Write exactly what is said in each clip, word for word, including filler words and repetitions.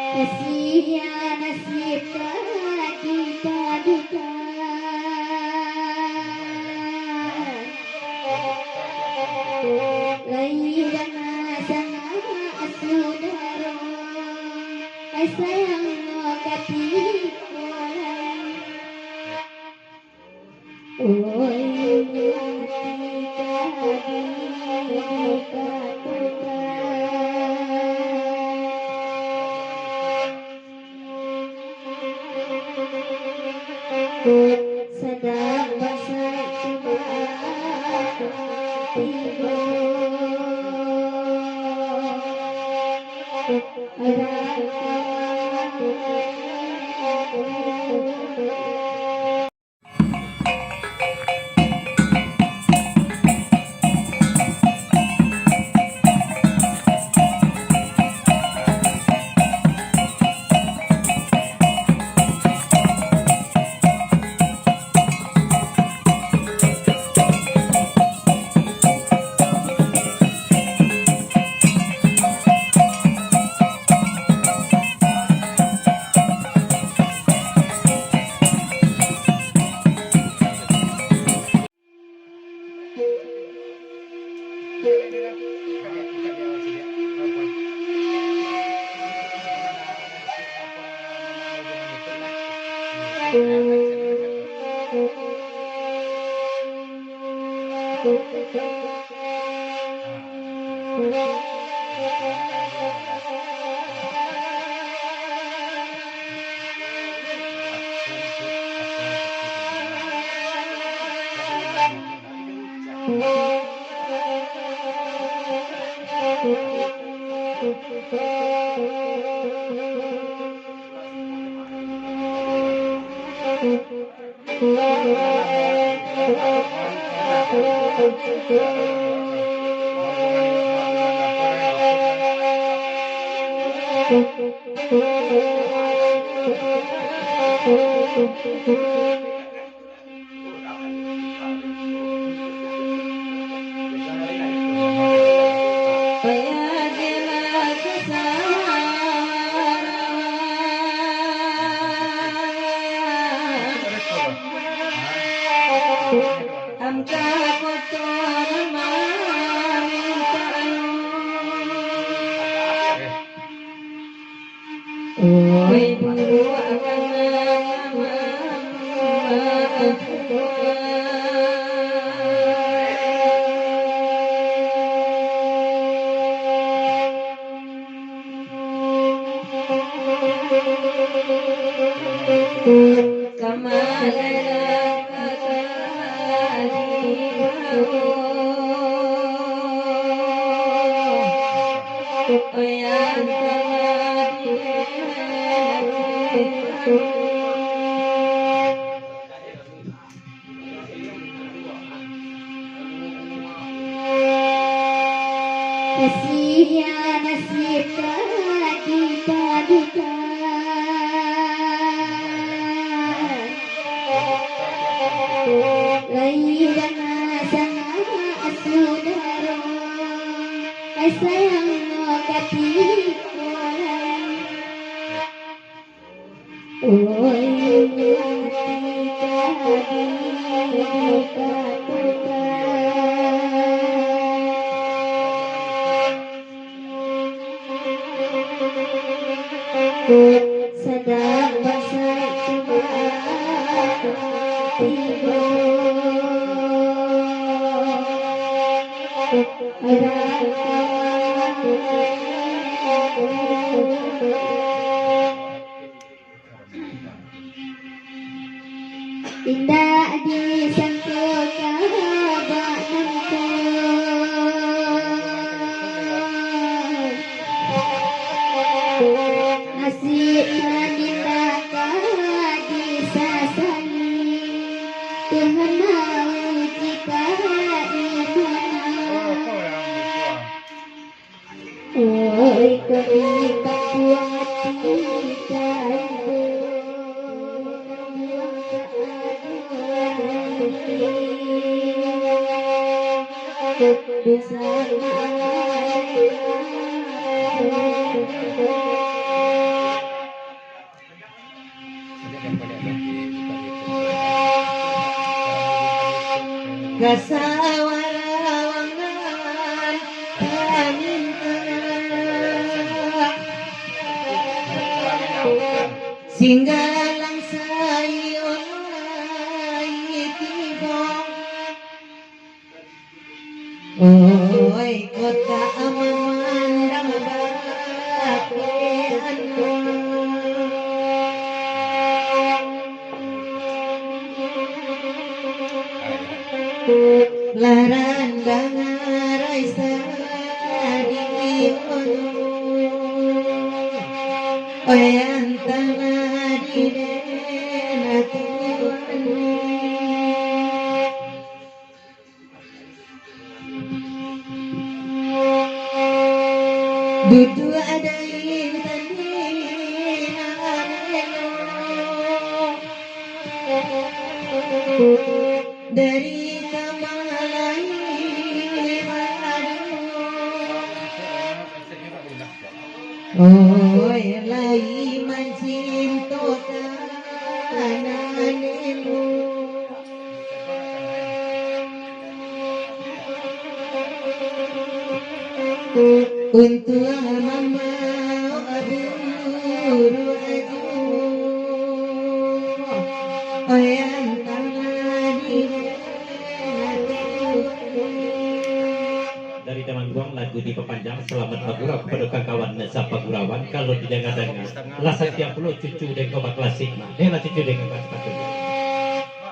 Kasihan nasib ka dipaduka. Lai danga sanak sudaro, ai sayang no ka tibo lai. Oi, ati ka dibuka-buka. Sadang basai cuma tibo. Kasihan nasib ka dipaduka. Lai danga sanak sudaro, ai sayang no ka tibo lai. Oi, ati ka dibuka-buka. Sadang basai cuma tibo. Indak disangko ka bak nangko, nasib nan indak ka disasali. Tuhan mauji ka iman. Oi, kami babuang ati kaibo, babuang keadilan. Bisa. Ka sawara wang nan tamintak, singgalang saiyo lai tibo. Oi, kota mamandang bapean. Laran dangarai sadikit, oi, antana di den ati wani. Duduak adai tandingan elok, dari kamalai madu. Oi, lai mancintokan nan elok. Untuang mambaok buru ajo, oi, antana di den ati. Dari Temanggung, lagu dipapanjang, selamat bagurau kepada kawan-kawan sapagurauan. Kalau didanga-danga, lah satiap pulo cucu den ko baklasik, nah. Denlah cucu den ko baklasik.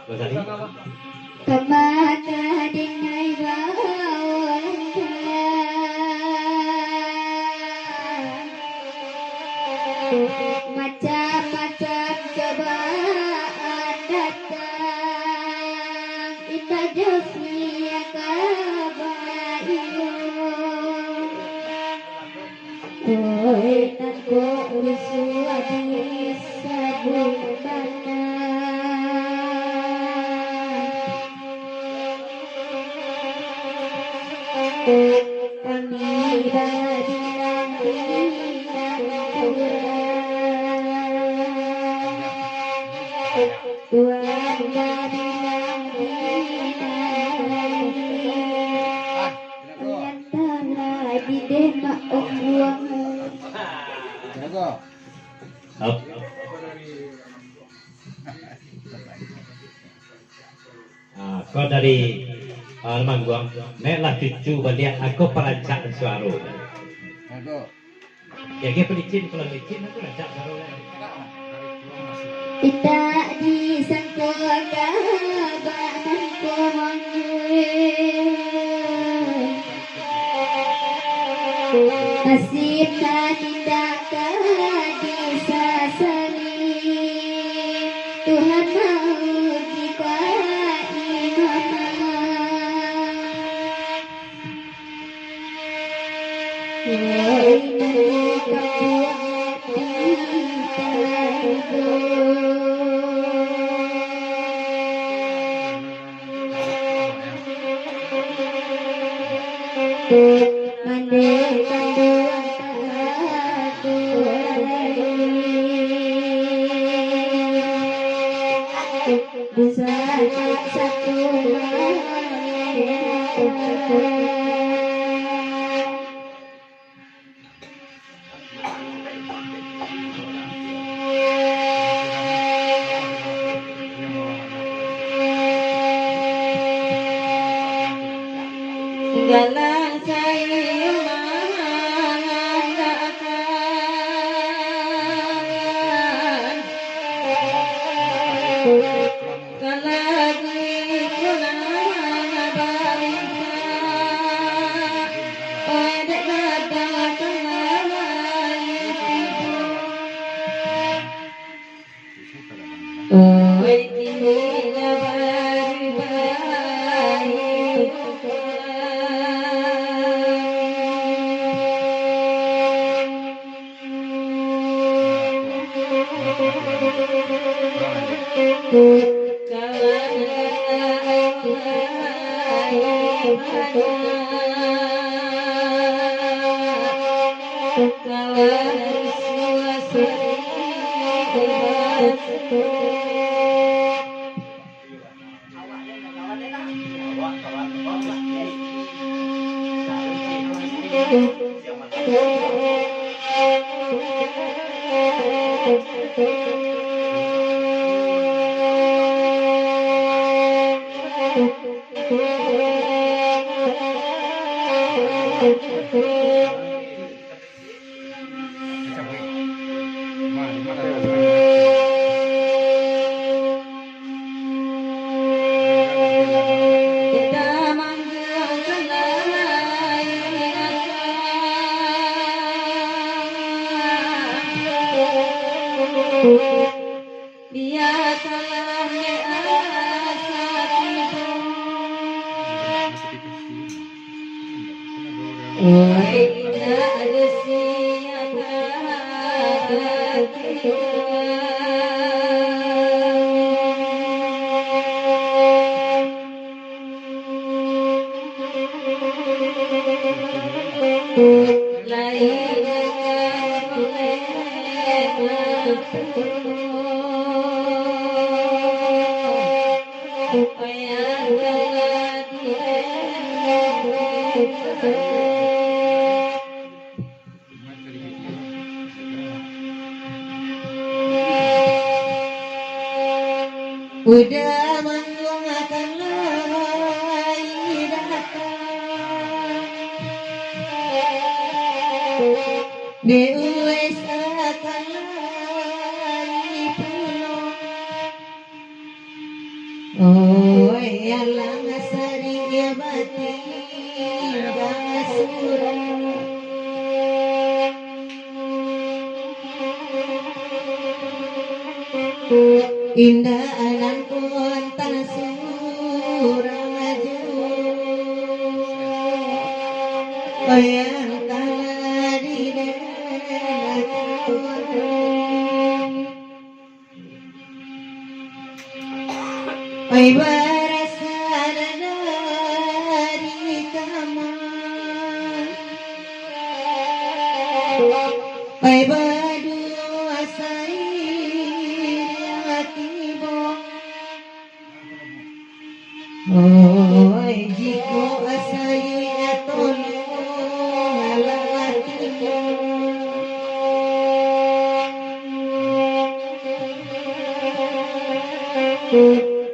Gozali. Pamata dengai baolah, macam-macam cobaan datang, imbah jo sia ka baiyo. Oi, nan kok rusuah di sabuik bana. Kami babilang-bilang, Tuhan babilang-bilang. Antara di demak ombuang. Up. Ah, ko dari, ah, Mangguang, mek lah cucu baliak ako parancak suaro. Ya, dia pelicin, kalau licin aku rancak suaro kan. Indak disangko kabak mangko. Nasib nan indak ka disasali, Tuhan mauji ka imam. Woi, mandi kampuang di Taibo. Mandi kampuang Taibo. Bisa satu. Segala sayuran Salagi kunang barita, oih dek datang salagi tibo. Oih kini lah barubah. Biasalah dek asa tibo. Wai indak ado siang hati. Uda mangguang akan lai datang, di uwes akan lai pulang. Oi, alang sari batingga surang. Indak anan pun tan surang ajo. Oi, yang kalah di dalam Tuhan. Ai barasa dari kamar, ai badua sairiang tibo. Oi, jikok asai tolong alah ati.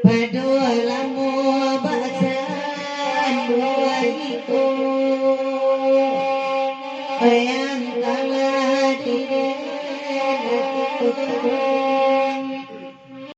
Pado lamo baksan dua iko, yang kalah di